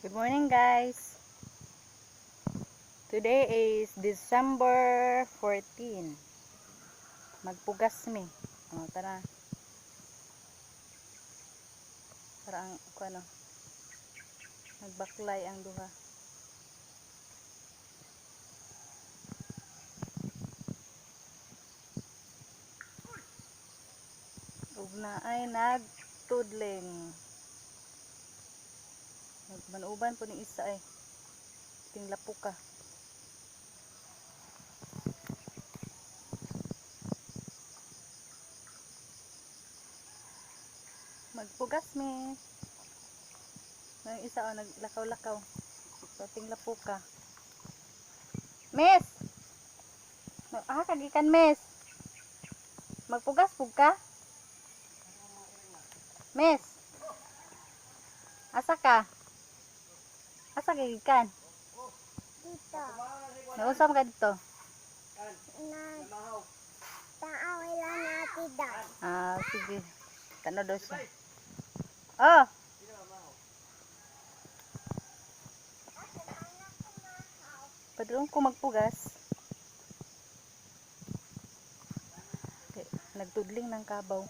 Good morning, guys. Today is December 14. Magpugas mi. Oh, tara. Tara ang kuno. Nagbaklay ang duha. Ug naay nagtudling. Nagmanuban po ni isa eh. Tinglapo ka. Magpugas mi. May isa oh, naglakaw-lakaw. So tinglapo ka. Miss. Ah, kagikan, Miss. Magpugas pug ka? Miss. Asa ka? Asa ka gikan? Dito. Nausap ka dito? Na taaway lang natin daw. Ah, sige. Tano daw siya. Oh! Padulong ko magpugas. Okay, nagtudling ng kabaw.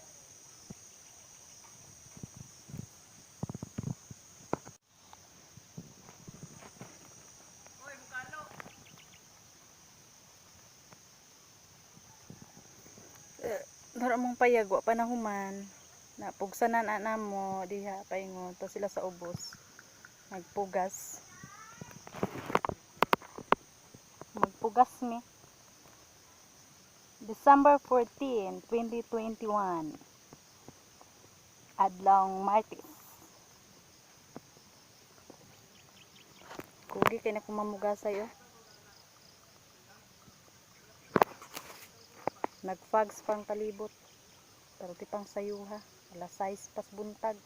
Eh, Dara mong payag, wa pa na human. Napugsanan na mo diha paingon to sila sa ubos. Nagpugas. Magpugas mi. December 14, 2021. Adlong Martes. Kugi kay na kumamugasay oh. Nagfags pang palibot. Pero ti pang sayuha. Alas 6 pas buntag.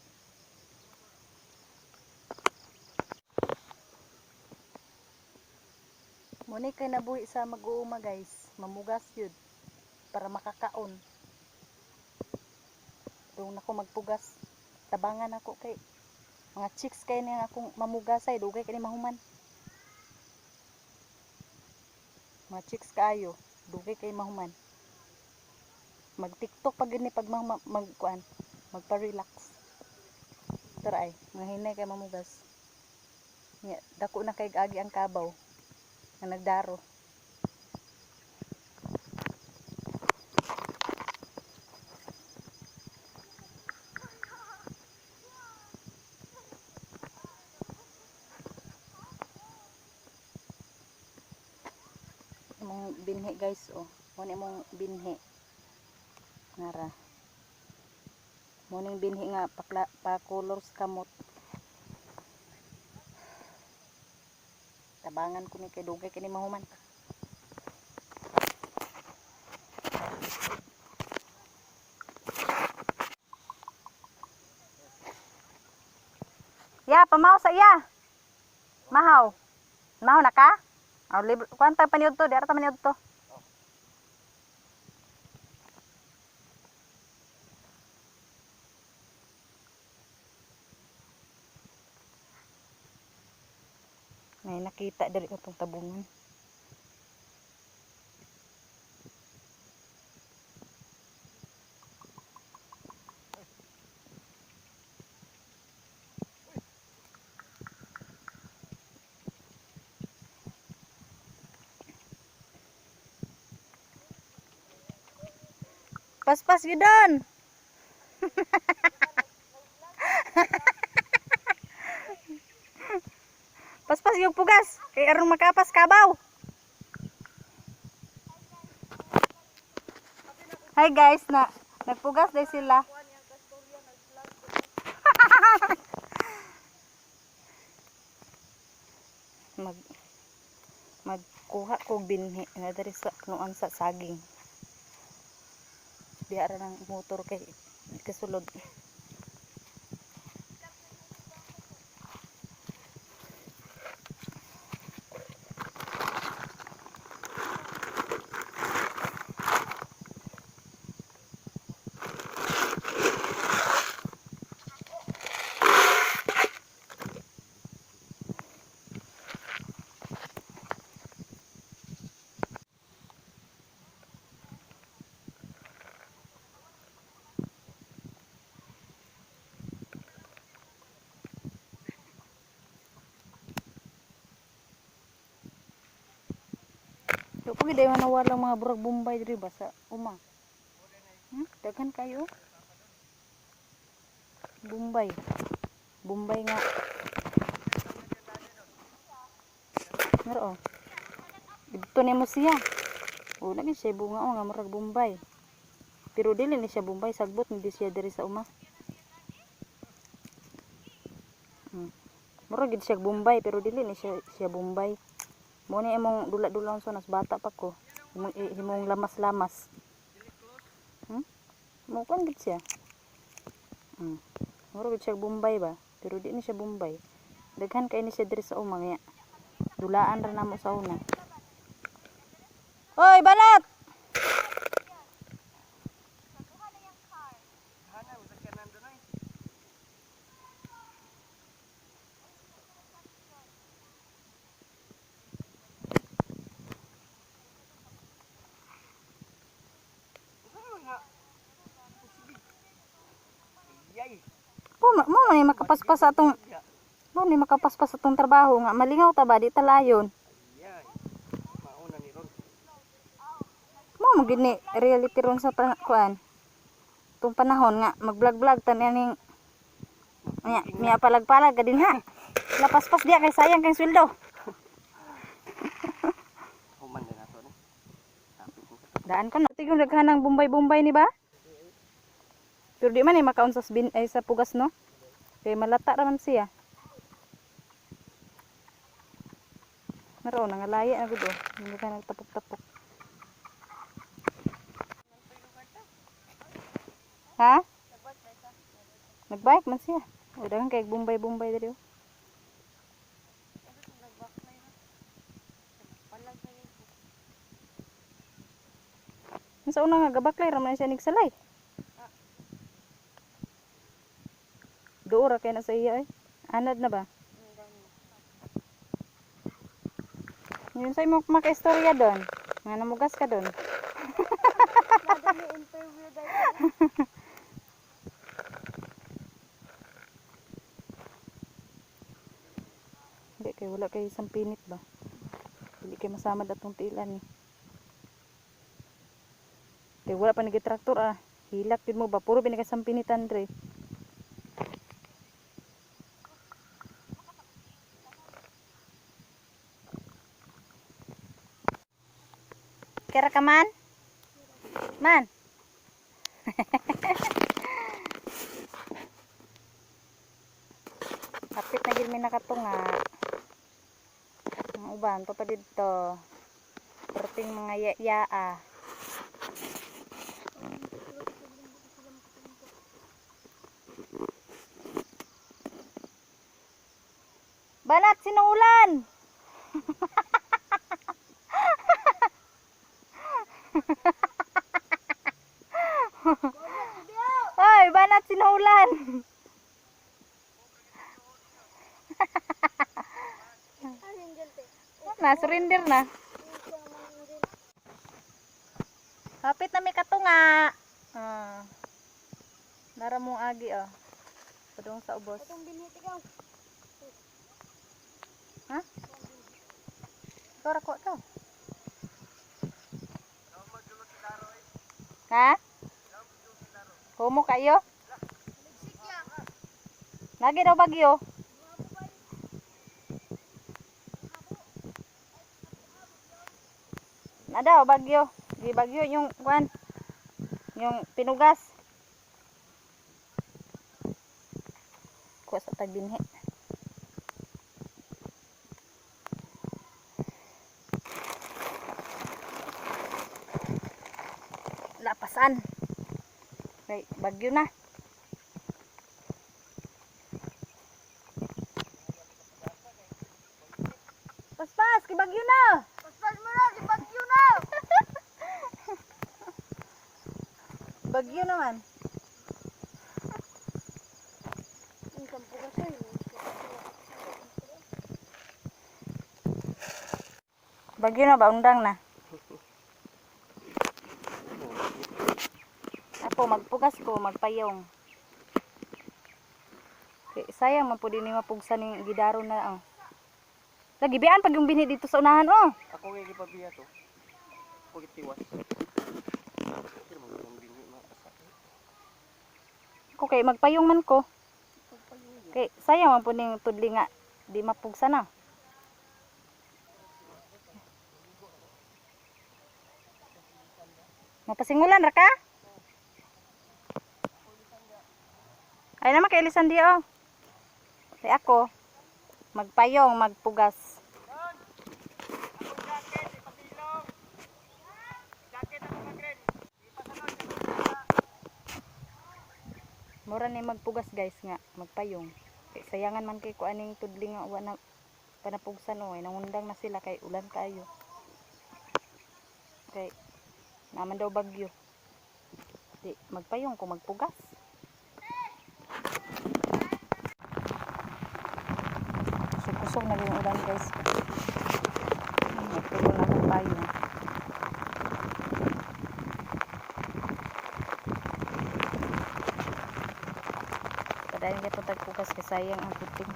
Muna kay nabuhi sa mag-uuma, guys. Mamugas yun. Para makakaon. Doon ako magpugas. Tabangan ako kay mga chicks kay niya akong mamugasay. Dugay kay ni mahuman. Mga chicks kaayo. Dugay kay mahuman. Mag-TikTok pag ni pag magkuan, magpa-relax. Tara ay, mga hinay kay mamugas. Nya, dako na kay agi ang kabaw nga nagdaro. Imong binhi, guys, oh. Mo ni imong binhi. Ngara. Mo ning binhi nga pakla, pa-color sa kamot. Tabangan ko ni kay dugay kini mahuman. Ya, pamaw sa iya. Mahaw. Mahaw na ka? Aw, libre. Kuan ta paniud to, di ara ta maniud to. May nakita diri katong tabungan. Paspas gyud. Paspas yung pugas kay aron makapas kabaw. Hi guys, na nagpugas day sila. Magkuha ko binhi nga diri sa punuan sa saging. Diha ra ng motor kay kasulod. Pugid ay manawalang mga burag Bombay diri ba sa uma. Daghan kayo. Bombay. Bombay nga. Mero oh. Dito nimo siya. O na siya bunga oh nga murag Bombay. Pero dili ni siya Bombay, sagbot ni siya diri sa uma. Murag gid siya Bombay pero dili ni siya siya Bombay. Mo ni imong dula-dula sa nas bata pa ko. Imong himong lamas-lamas. Mo kan gid siya. Murag gid siya Bombay ba? Pero di ni siya Bombay. Daghan kay ni siya diri sa uma nga. Dulaan ra namo sa una. Hoy, banat! Mo man ni makapaspas sa atong mo ni makapaspas sa atong trabaho nga malingaw ta ba di talayon. Mo mo gid ni reality ron sa kuan. Itong panahon nga mag-vlog-vlog ta ning nya miya palag-palag ka din ha. Lapaspas diya kay sayang kay sweldo. Daan ka na. Tigong daghan ng Bombay-Bombay ni ba? Pero di man eh makaon sa bin ay sa pugas no. Kay malata ra man siya. Meron nangalaya na gud oh. Hindi ka nagtapok-tapok. Ha? Nagbike man siya. O daghan kay Bombay-Bombay diri oh. Sa una nga gabaklay ra man siya nigsalay. Duo ra kay na sa iya ay. Anad na ba? Yun sa imo makaistorya doon. Nga namugas ka doon. Madami interview dahil. Hindi kay wala kay isang pinit ba. Dili kay masamad atong tiilan ni. Kay wala pa nigi traktor ah. Hilak jud mo ba puro binigay sa pinitan dre. Kera ka man? Man. Kapit na gid mi nakatunga. Ang uban pa pa didto. Perting mga ya-yaa. Banat sinulan. Hoy, banat sinulan. Na, surrender na. Kapit na may katunga. Ah. Nara mong agi oh. Padung sa ubos. Itong binhit ikaw. Ha? Ikaw ra ko to. Ha? Humo kayo? Lagi daw bagyo. Na daw bagyo. Di bagyo yung kwan. Yung pinugas. Kuha sa tagbinhi. Lapasan. Kay bagyo na. Paspas, kay bagyo na. Paspas mo na, di bagyo na! Bagyo naman. Ang kampo kasi. Bagyo na ba undang na? Ako magpugas ko, magpayong. Kay sayang man pud ni mapugsan ning gidaro na oh. Lagi bian pag yung binhi dito sa unahan oh. Ako ngay gipabiya to. Ako gitiwas. Pero mga binhi mga pasa. Ko kay magpayong man ko. Kay sayang man po ning tudli nga di mapugsa na. Mapasingulan ra ka? Ay naman kay Elisan di oh. Kay ako magpayong, magpugas. Mura ni magpugas, guys, nga magpayong. Kay sayangan man kay ko aning tudli nga wa na panapugsan oh, ay nangundang na sila kay ulan kaayo. Kay naman daw bagyo. Di magpayong ko magpugas. Kusog-kusog na yung ulan, guys. Nagtulo na akong payong. Padayon kay tagpugas kay sayang ang puting.